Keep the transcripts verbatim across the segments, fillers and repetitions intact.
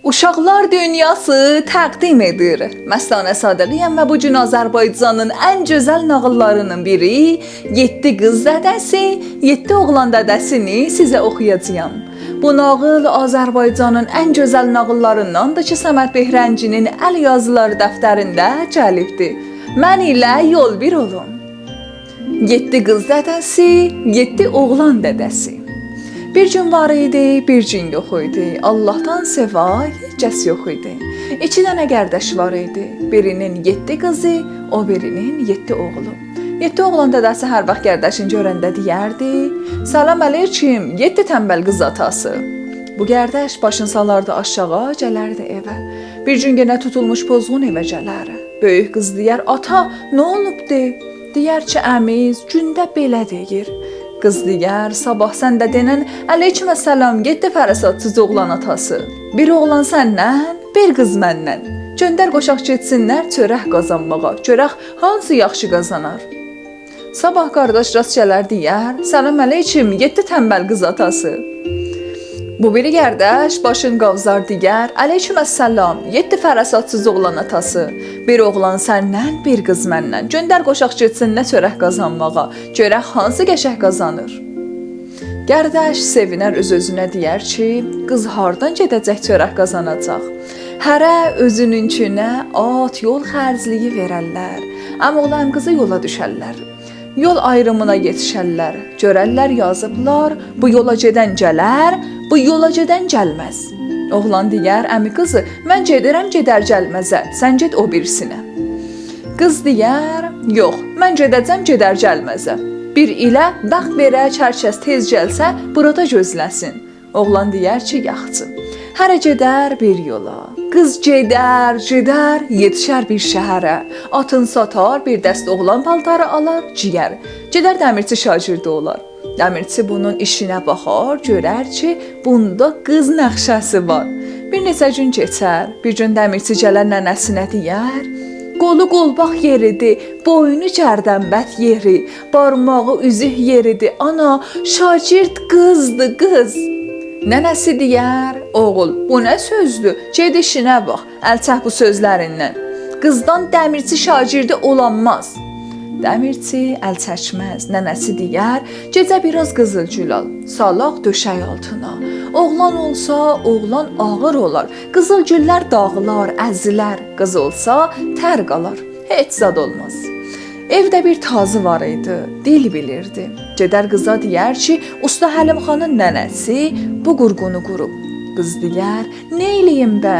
اوشاقلار دونیاسی تقدیم ائدیر. مستانه صادقی‌یم و بو گون آذربایجانین ان گؤزل ناغیللاری‌نین بیری، یئددی قیز دده‌سی، یئددی اوغلان دده‌سینی سیزه اوخویاجاغام. بو ناغیل آذربایجانین ان گؤزل ناغیللاریندان‌دیر کی، صمد بهرنگی‌نین ال یازیلاری دفترینده گلیبدیر. من ایله یول بیر اولون. یئددی قیز دده‌سی، یئددی اوغلان دده‌سی. بیر گون وار ایدی، بیر گون یوخ ایدی. آللاهدان سوا هئچ کس یوخ ایدی. ایکی دنه قارداش وار ایدی. بیری‌نین یئددی قیزی، او بیری‌نین یئددی اوغلو. یئددی اوغلان دده‌سی هر واخت قارداشینی گؤرنده دئیردی: «سلام علیکم، یئددی تنبل قیز آتاسی.» بو قارداش باشینی سالاردی آشاغی، گلردی ائوه. بیر گون یئنه توتولموش پوزغون ائوه گلر. بؤیوک قیز دئیر: «آتا، نه اولوبدو؟» دئیر کی: «عمیز گونده بئله دئییر.» قیز دئیر: «صاباح سن ده دئنن علیکم السلام، یئددی فراساتسیز اوغلان آتاسی. بیر اوغلان سندن، بیر قیز مندن. گؤندر قوشاق گئتسینلر چؤرک قازانماغا. گؤرک هانسی یاخشی قازانار.» صاباح قارداش راست گلر دئیر: «سلام علیکم، یئددی تنبل قیز آتاسی.» بو بیری قارداش باشین قاوزار دئیر: «علیکم السلام، یئددی فراساتسیز اوغلان آتاسی. بیر اوغلان سندن، بیر قیز مندن. گؤندر قوشاق گئتسینلر چؤرک قازانماغا. گؤرک هانسی قشنگ قازانیر.» قارداش سئوینر، اؤز-اؤزونه دئیر کی: «قیز هاردان گئده‌جک چؤرک قازاناجاق؟ هره اؤزونونکونه آت، یول خرجلیگی وئررلر. عم‌اوغلو عم‌قیزی یولا دوشرلر. یول آیریمینا یئتیشرلر. گؤررلر یازیبلار: بو یولا گئدن گلر، بو یولا گئدن گلمز.» اوغلان دئیر: «عمی‌قیزی، من گئدیرم گئدر گلمزه، سن گئت او بیریسینه.» قیز دئیر: «یوخ، من گئده‌جم گئدر گلمزه. بیر ایله واخت وئرک، هر کس تئز گلسه، بورادا گؤزله‌سین.» اوغلان دئیر کی: «یاخشی.» هره گئدر بیر یولا. قیز گئدر، گئدر، یئتیشر بیر شهره. آتین ساتار، بیر دست اوغلان پالتاری آلار، گئیر. گئدر دمیرچی شاگیردی اولار. دمیرچی بونون ایشینه باخار، گؤرر کی، بوندا قیز نقشه‌سی وار. بیر نئچه گون کئچر. بیر گون دمیرچی گلر ننه‌سینه دئیر: «قولو قولباق یئریدی، بوینو گردنبند یئری، بارماغی اوزوک یئریدی. آنا، شاگیرد قیزدی، قیز.» ننه‌سی دئیر: «اوغول، بو نه سؤزدور؟ گئت ایشینه باخ، ال چک بو سؤزلریندن. قیزدان دمیرچی شاگیردی اولانماز.» دمیرچی ال چکمز. ننه‌سی دئیر: «گئجه بیر آز قیزیل گول آل، سالاق دؤشک آلتینا. اوغلان اولسا، اوغلان آغیر اولار. قیزیل گوللر داغیلار، ازیلر. قیز اولسا، تر قالار. هئچ زاد اولماز.» ائوده بیر تازی وار ایدی، دیل بیلیردی. گئدر قیزا دئیر کی، اوستا حلیم خانین ننه‌سی بو قورغونو قوروب. قیز دئیر: «نئیله‌ییم به؟»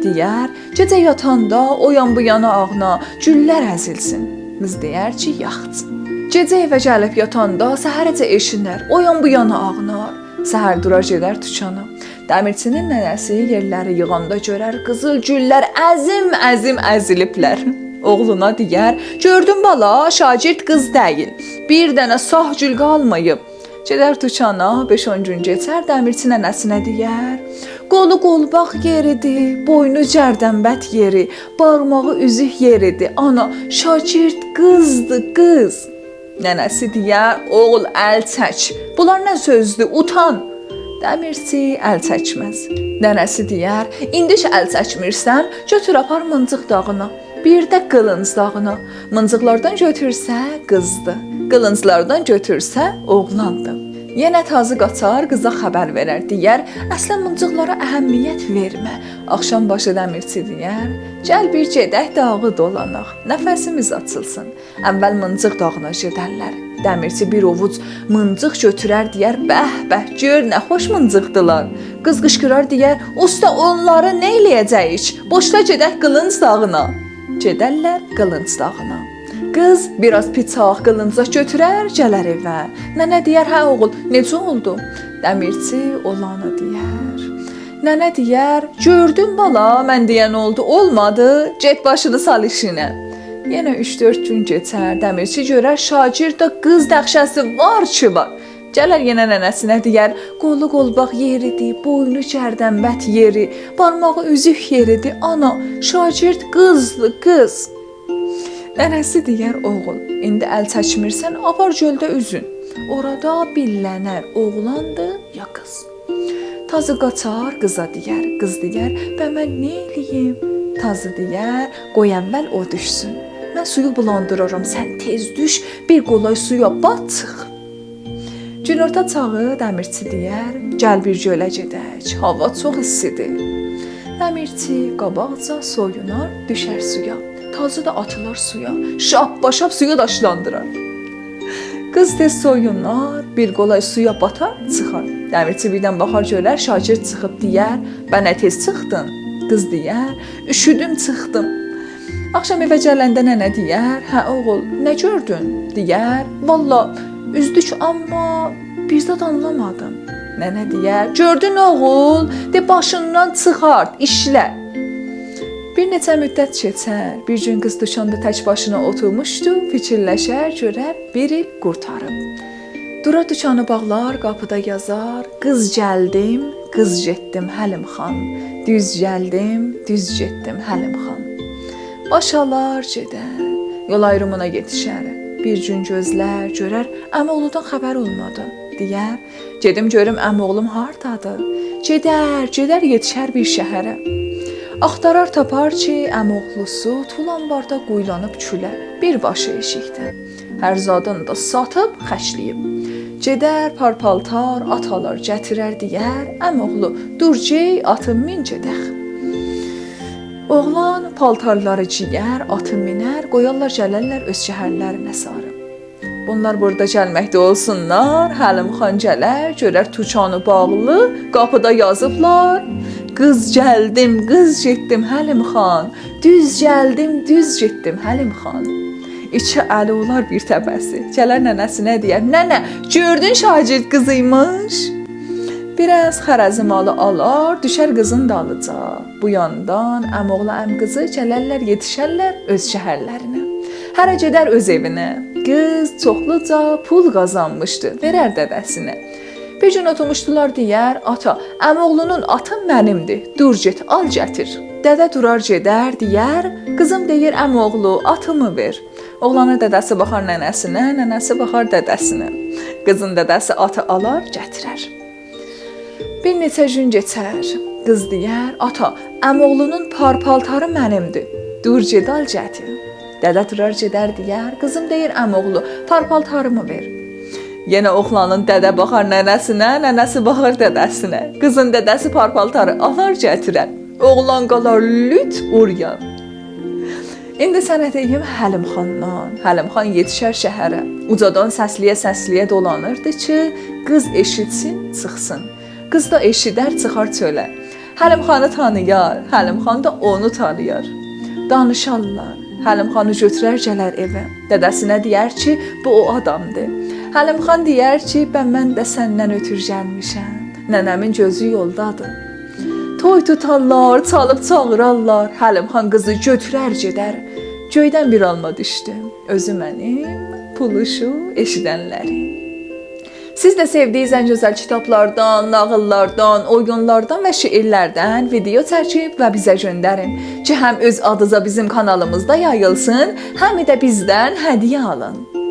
دئیر: «گئجه یاتاندا او یان بو یانا آغنا، گوللر ازیلسین.» قیز دئیر کی: «یاخشی.» گئجه ائوه گلیب یاتاندا سحره‌جه ائشینر، او یان بو یانا آغنار. سحر دورار گئدر توکانا. دمیرچی‌نین ننه‌سی یئرلری ییغاندا گؤرر قیزیل گوللر ازیم-ازیم ازیلیبلر. اوغلونا دئیر: «گؤردون بالا، شاگیرد قیز دئییل. بیر دنه ساغ گول قالماییب.» گئدر توکانا، بئش-اون گون کئچر، دمیرچی ننه‌سینه دئیر: «قولو قولباق یئریدی، بوینو گردنبند یئری، بارماغی اوزوک یئریدی. آنا، شاگیرد قیزدی، قیز.» ننه‌سی دئیر: «اوغول، ال چک. بونلار نه سؤزدور؟ اوتان.» دمیرچی ال چکمز. ننه‌سی دئیر: «ایندی کی ال چکمیرسن، گؤتور آپار مینجیق داغینا، بیر ده قیلینج داغینا. مینجیقلاردان گؤتورسه، قیزدیر. قیلینجلاردان گؤتورسه، اوغلاندیر.» یئنه تازی قاچار، قیزا خبر وئرر. دئیر: «اصلاً مینجیقلارا اهمیت وئرمه.» آخشام باشی دمیرچی دئیر: «گل بیر گئدک داغی دولاناق، نفسیمیز آچیلسین.» اول مینجیق داغینا گئدرلر. دمیرچی بیر اوووج مینجیق گؤتورر، دئیر: «به، به، گؤر نه خوش مینجیقدیلار.» قیز قیشقیرار، دئیر: «اوستا، اونلاری نئیله‌یه‌جه‌ییک؟ بوشلا گئدک قیلینج داغینا.» گئدرلر قیلینج داغینا. قیز بیر آز بیچاق، قیلینج گؤتورر، گلر ائوه. ننه دئیر: «هه، اوغول، نئجه اولدو؟» دمیرچی اولانی دئیر. ننه دئیر: «گؤردون بالا، من دئین اولدو، اولمادی، گئت باشینی سال ایشینه.» یئنه اوچ-دؤرد گون کئچر، دمیرچی گؤرر شاگیرد ده قیز نقشه‌سی وار کی وار. گلر یئنه ننه‌سینه دئیر: «قولو قولباق یئریدی، بوینو گردنبند یئری، بارماغی اوزوک یئریدی. آنا، شاگیرد قیزدی، قیز.» ننه‌سی دئیر: «اوغول، ایندی ال چکمیرسن، آپار گؤلده اوزون. اورادا بیللنر، اوغلاندی یا قیز.» تازی قاچار، قیزا دئیر. قیز دئیر: «به، من نئیله‌ییم؟» تازی دئیر: «قوی اول او دوشسون. من سویو بولاندیرارام، سن تئز دوش، بیر قولای سویا بات، چیخ.» گون‌اورتا چاغی دمیرچی دئیر: «گل بیر گؤله گئدک، هاوا چوخ ایستی‌دیر.» دمیرچی قاباقجا سویونار، دوشر سویا. تازی دا آتیلار سویا، شاپپاشاپ سویو داشلاندیرار. قیز تئز سویونار، بیر قولای سویا باتار، چیخار. دمیرچی بیردن باخار گؤرر شاگیرد چیخیب، دئیر: «به، نه تئز چیخدین؟» قیز دئیر: «اوشودوم، چیخدیم.» آخشام ائوه گلنده ننه دئیر: «هه، اوغول، نه گؤردون؟» دئیر: «والله، اوزدوک، آمما بیر زاد آنلامادیم.» ننه دئیر: «گؤردون، اوغول، دئ باشیندان چیخارت، ایشله.» بیر نئچه مدت کئچر. بیر گون قیز دوکاندا تک باشینا اوتورموشدو، فیکیرلشر، گؤرر بیر ایل قورتاریب. دورار دوکانی باغلار، قاپیدا یازار: «قیز گلدیم، قیز گئتدیم، حلیم خان. دوز گلدیم، دوز گئتدیم، حلیم خان.» باش آلار، گئدر. یول آیریمینا یئتیشر. بیر گون گؤزلر، گؤرر عم‌اوغلودان خبر اولمادی. دئیر: «گئدیم گؤروم عم‌اوغلوم هاردادیر.» گئدر، گئدر، یئتیشر بیر شهره. آختارار، تاپار کی، عم‌اوغلوسو تول آنباردا قویولانیب کوله، بیر باشی ائشیکده. هر زادینی دا ساتیب، خرجله‌ییب. گئدر، پار-پالتار، آت آلار، گتیرر، دئیر: «عم‌اوغلو، دور گئی، آتی مین، گئدک.» اوغلان پالتارلاری گئیر، آتی مینر، قویارلار، گلرلر اؤز شهرلرینه ساری. بونلار بورادا گلمکده اولسونلار، حلیم خان گلر، گؤرر توکانی باغلی، قاپیدا یازیبلار: «قیز گلدیم، قیز گئتدیم، حلیم خان. دوز گلدیم، دوز گئتدیم، حلیم خان.» ایکی الی اولار بیر تپه‌سی. گلر ننه‌سینه دئیر: «ننه، گؤردون شاگیرد قیزی‌یمیش؟» بیر آز خرزی مالی آلار، دوشر قیزین دالیجا. بو یاندان عم‌اوغلو، عم‌قیزی گلرلر، یئتیشرلر اؤز شهرلرینه. هره گئدر اؤز ائوینه. قیز چوخلوجا پول قازانمیشدی، وئرر دده‌سینه. بیر گون اوتورموشدولار، دئیر: «آتا، عم‌اوغلونون آتی منیمدیر. دور گئت، آل گتیر.» دده دورار گئدر، دئیر: «قیزیم دئییر عم‌اوغلو، آتیمی وئر.» اوغلانین دده‌سی باخار ننه‌سینه، ننه‌سی باخار دده‌سینه. قیزین دده‌سی آتی آلار، گتیرر. بیر نئچه گون کئچر. قیز دئیر: «آتا، عم‌اوغلونون پار-پالتاری منیمدیر. دور گئت، آل گتیر.» دده دورار گئدر، دئیر: «قیزیم دئییر عم‌اوغلو، پار-پالتاریمی وئر.» یئنه اوغلانین دده باخار ننه‌سینه، ننه‌سی باخار دده‌سینه. قیزین دده‌سی پار-پالتاری آلار گتیرر. اوغلان قالار لوت اورایا. ایندی سنه دئییم حلیم خاندان. حلیم خان یئتیشر شهره. اوجادان سسله‌یه-سسله‌یه دولانیردی کی، قیز ائشیتسین، چیخسین. قیز دا ائشیدر، چیخار چؤله. حلیم خانی تانییار، حلیم خان دا اونو تانییار. دانیشارلار. حلیم خانی گؤتورر، گلر ائوه. دده‌سینه دئیر کی، بو او آدامدیر. حلیم خان دئیر کی، به، من ده سندن اؤتور گلمیشم. ننه‌مین گؤزو یولدادیر. توی توتارلار، چالیب چاغیرارلار. حلیم خان قیزی گؤتورر، گئدر. گؤیدن بیر آلما دوشدو. اؤزو منیم، پولو شو ائشیدنلرین. سیز ده سئودیگینیز ان گؤزل کیتابلاردان، ناغیللاردان، اویونلاردان و شعرلردن ویدئو چکیب و بیزه گؤندرین کی، هم اؤز آدینیزا بیزیم کانالیمیزدا یاییلسین، هم ده بیزدن هدیه آلین.